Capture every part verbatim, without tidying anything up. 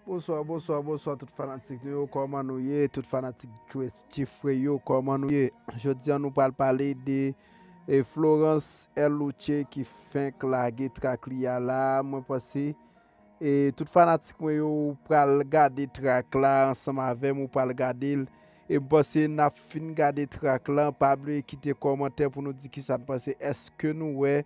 Bonswa, bonswa, bonswa tout fanatik nou yo, kòman nou ye? Tout fanatik Jeffrey yo, kòman nou ye? Jodi a nou pral pale de e, Florence L. Louche ki fenk lage trak li a la. Mwen panse e, tout fanatik mwen yo pral gade trak la ansanm avè m, ou pral gade l. E m panse n ap fin gade trak la, pa bliye kite kòmantè pou nou di kisa n panse. Èske nou wè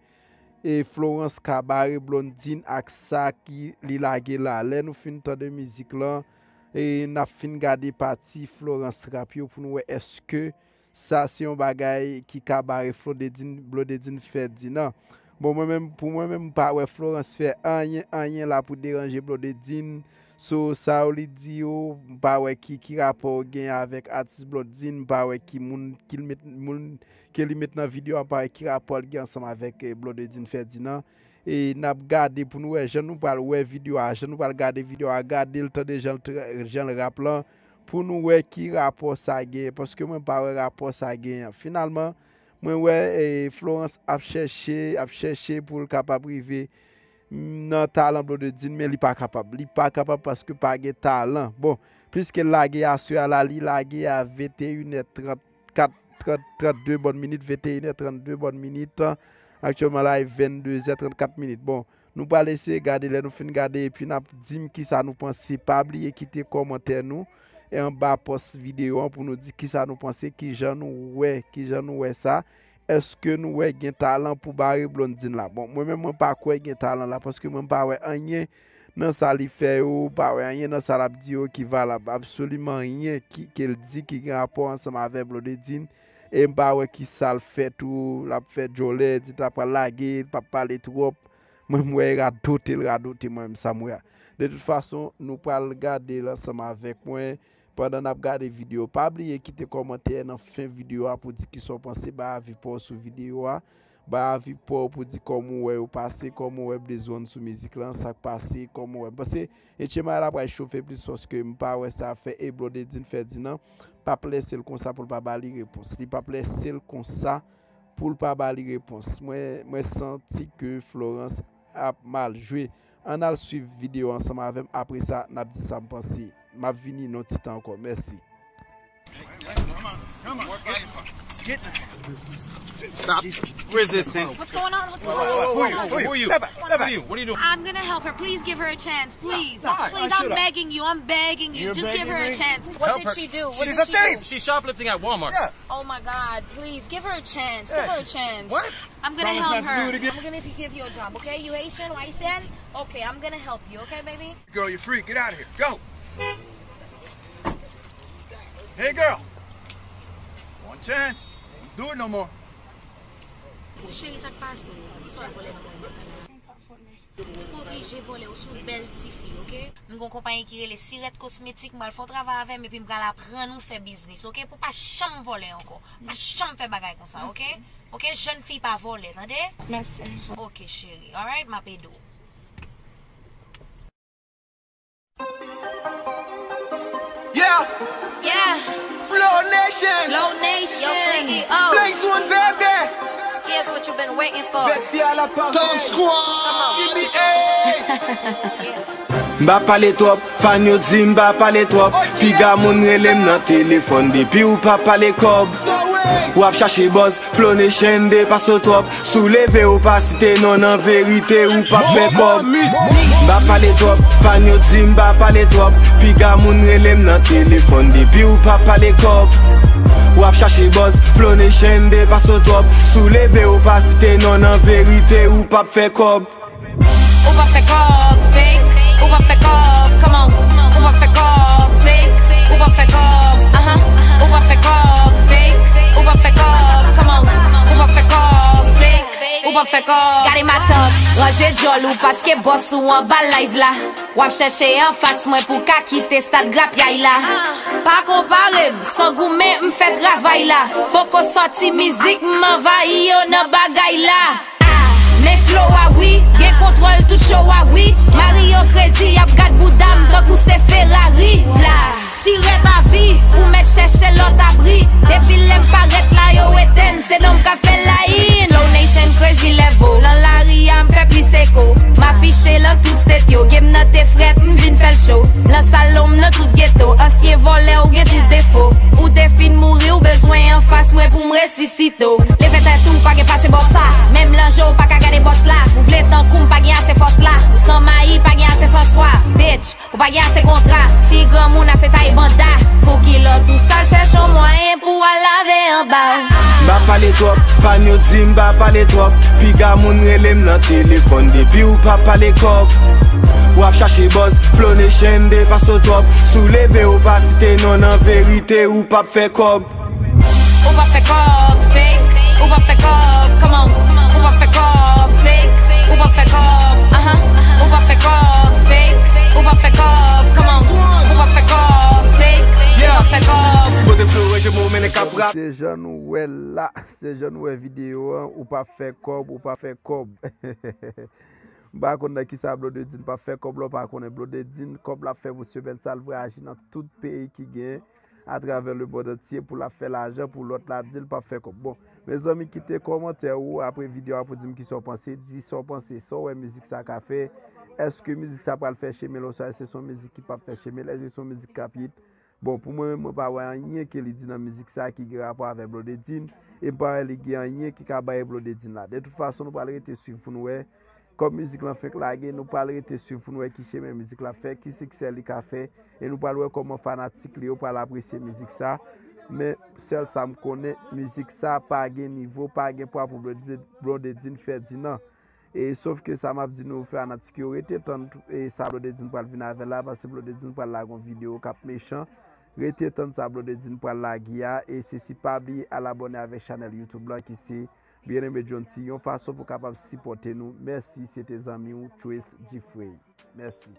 e Florence ka bare Blondine ak sa ki li lage la. Lè nou fin tande mizik lan, e n ap fin gade pati Florence rap yo pou nou wè èske sa se yon bagay ki ka bare Flondedine, Blondedine Ferdinand. Bon, mwen menm, pou mwen menm, m pa wè Florence fè anyen, anyen la pou deranje Blondedine. So, sa yo li di yo, m pa wè ki, ki rapò yo gen avèk atis Blondedine, m pa wè ki moun, ki l met, moun ke li met nan videyo a, m pa wè ki rapò l gen ansanm avèk, eh, Blondedine Ferdinand. E n ap gade pou nou wè jan nou pral wè videyo a, jan nou pral gade videyo a, gade l, tande jan l tra-, jan l rap lan, pou nou wè ki rapò sa gen, paske mwen pa wè rapò sa gen. Finalman, mwen wè, eh, Florence ap chèche, ap chèche pou l kapab rive nan talan Blondedine, men li pa kapab. Li pa kapab paske pa gen talan. Bon, pliske l lage aswè a la, li lage a venteyen è trannkat, trant, trannde bòn minit, venteyen è trannde bòn minit. Aktyèlman la, e venndezè trannkat minit. Bon, nou pral eseye gade, lè nou fin gade, epi n ap di m kisa nou panse. Pa bliye kite kòmantè nou e anba pòs videyo an pou nou di kisa nou panse, kijan nou wè, kijan nou wè sa. Èske nou wè gen talan pou bare Blondine la? Bon, mwen menm, mwen pa kwè gen talan la, paske mwen pa wè anyen nan sa li fè yo, pa wè anyen nan sa l ap di yo ki valab. Absoliman anyen ki, ke l di ki gen rapò ansanm avè Blondedine. E m pa wè ki sa l fè tou, l ap fè djòlè, di l ta pral lage, l p ap pale twòp. Mwen, m wè e radote, l radote, mwen menm, sa m wè a. De tout fason, nou pral gade l ansanm avèk mwen. Pandan n ap gade videyo, pa bliye kite kòmantè nan fen videyo a pou di kisa w panse, bay avi pa w sou videyo a. Bay avi pa w pou di kòman w wè yo pase, kòman w wè Blaze One sou mizik lan, sa k pase, kòman w wè. M panse H M I la pral chofe plis paske m pa wè sa fè e Blondedine Ferdinand p ap lese l konsa pou l pa ba li repons. Li p ap lese l konsa pou l pa ba li repons. Mwen, mwen santi ke Florence ap mal jwe. Ann al swiv videyo ansanm avè m. Apre sa, n ap di sa m panse. M ap vini nan ti tan ankò. Mèsi. Stop resisting. What's going on? What's going on? Who are you? Who are you? Who are you? What are you doing? I'm gonna help her. Please give her a chance. Please. Please, I'm begging you. I'm begging you. Just give her a chance. What did she do? What did she do? She's shoplifting at Walmart. Oh my God. Please, give her a chance. Give her a chance. What? I'm gonna help her. I'm gonna give you a job, okay? You Haitian? Haitian? Okay, I'm gonna help you, okay, baby? Girl, you're free. Get out of here. Go. Hey, girl. One chance. Don't do it no more. Ti cheri, sa k pase w? Poukisa w vòlè nan bagay la? Ou pa oblije vòlè, ou se yon bèl tifi, oke? M gon konpayi ki rele Sirèt Kosmetik, m pral fè yon travay avè m epi m pral aprann ou fè biznis, oke? Pou w pa janm vòlè ankò. Pa janm fè bagay konsa, oke? Oke, jèn fi pa vòlè, tande? Mèsi. Oke, cheri. Alright, m ap ede w. Yeah! Yeah! Flow Nation! Flow Nation! Yo, C E O! Blaze One Vètè! Here's what you been waiting for. Vètè a la pawòl! Top Squad! T B A! Yeah. M pa pale twòp, fan yo di m pa pale twòp. Piga moun rele m nan telefòn depi ou pa pale kòb. W ap chache buzz, Flow Nation depase w twòp. Si w leve ou pa site non nan verite ou p ap fè kòb. M pa pale twòp, fan yo di m pa pale twòp. Piga moun rele m nan telefòn depi ou pa pale kòb. W ap chache buzz, Flow Nation depase w twòp. Si w leve ou pa site non nan verite ou p ap fè kòb. Ou p ap fè kòb, fake. Ou p ap fè kòb, come on. Ou p ap fè kòb, fake. Ou p ap fè kòb, aha. Ou p ap fè kòb, fake. Ou p ap fè kòb, come on. Ou p ap fè kòb, fake. Ou p ap fè kòb. Gade matant, ranje djòl ou paske bòs ou anba live la. W ap chèche anfas mwen pou ka kite stad grapyay la. Pa konpare m, san goumen m fè travay la. Poko sòti mizik, m anvayi yo nan bagay la. Men flow a wi, gen kontwòl tout show a wi. Mario crazy ap gad bouda m tankou se Ferrari. Vla, sirèt a vi, ou mèt chèche lòt abri. Depi lè m parèt la yo etenn, se non m k ap fè layin. Flow Nation crazy level, nan lari a m fè plis eko. M afiche lan tout state yo, game nan te frèt, m vin fè l cho. Lan salon m nan tout geto, ansyen vòlè ou gen tout defo. Ou te fin mouri, ou bezwen anfas mwen pou m resisite w. Leve tèt ou, pa gen pase bò sa. Menm lanje ou pa ka gade bòs la. Ou vle tankou m, pa gen ase fòs la. Ou san mayi, pa gen ase sòs pwa. Bitch, ou pa gen ase kontra. Ti granmoun ase tay banda. Fou kilòt ou sal chèche yon mwayen pou al lave anba. M pa pale twòp, fan yo di m pa pale twòp. Piga moun rele m nan telefòn depi ou pa pale kòb. W ap chache buzz, Flow Nation depase w twòp. Si w leve ou pa site non nan verite ou p ap fè kòb. Ou p ap fè kòb, fake. Ou p ap fè kòb, come on. Ou p ap fè kòb, fake. Ou p ap fè kòb, aha. Ou p ap fè kòb, fake. Ou p ap fè kòb, come on. Ou p ap fè kòb, fake. Ou p ap fè kòb. Kote Flow Nation pou mennen k ap rap. Se jan nou wè la, se jan nou wè videyo an, ou p ap fè kòb, ou p ap fè kòb. M pa konn nan kisa Blondedine p ap fè kòb la, ou pa konnen Blondedine, kòb l ap fè pou semèn sa, l voyaje nan tout peyi ki gen atravè lemonn antye pou l ap fè lajan pou lòt la ap di l p ap fè kòb. Bon, mezanmi, kite kòmantè ou apre videyo a pou di m kisa w panse, di sa w panse, sa w wè mizik sa ka fè, èske mizik sa pral fè chemen l oswa èske se yon mizik ki p ap fè chemen l, èske se yon mizik k ap hit? Bon, pou mwen menm, mwen pa wè anyen ke li di nan mizik sa ki gen rapò avè Blondedine, e m pa wè li gen anyen ki ka bay Blondedine la. De tout fason, nou pral rete swiv pou nou wè. Kòm mizik lan fenk lage, nou pral rete swiv pou nou wè ki chemen mizik la fè, ki siksè li ka fè, e nou pral wè kòman fanatik li yo pral apresye mizik sa. Men, sèl sa m konnen, mizik sa pa gen nivo, pa gen pwa pou Blonde-, Blondedine fè di nan. E sof ke sa m ap di nou fanatik yo, rete tann e sa Blondedine pral vin avè la, paske Blondedine pral lage yon videyo k ap mechan. Rete tann sa Blondedine pral lage a, e se si pa bliye al abòne avèk chanèl YouTube lan ki se Bien Aimé Johnty, yon fason pou kapab sipòte nou. Mèsi, se te zanmi w, Trace Gifrey. Mèsi.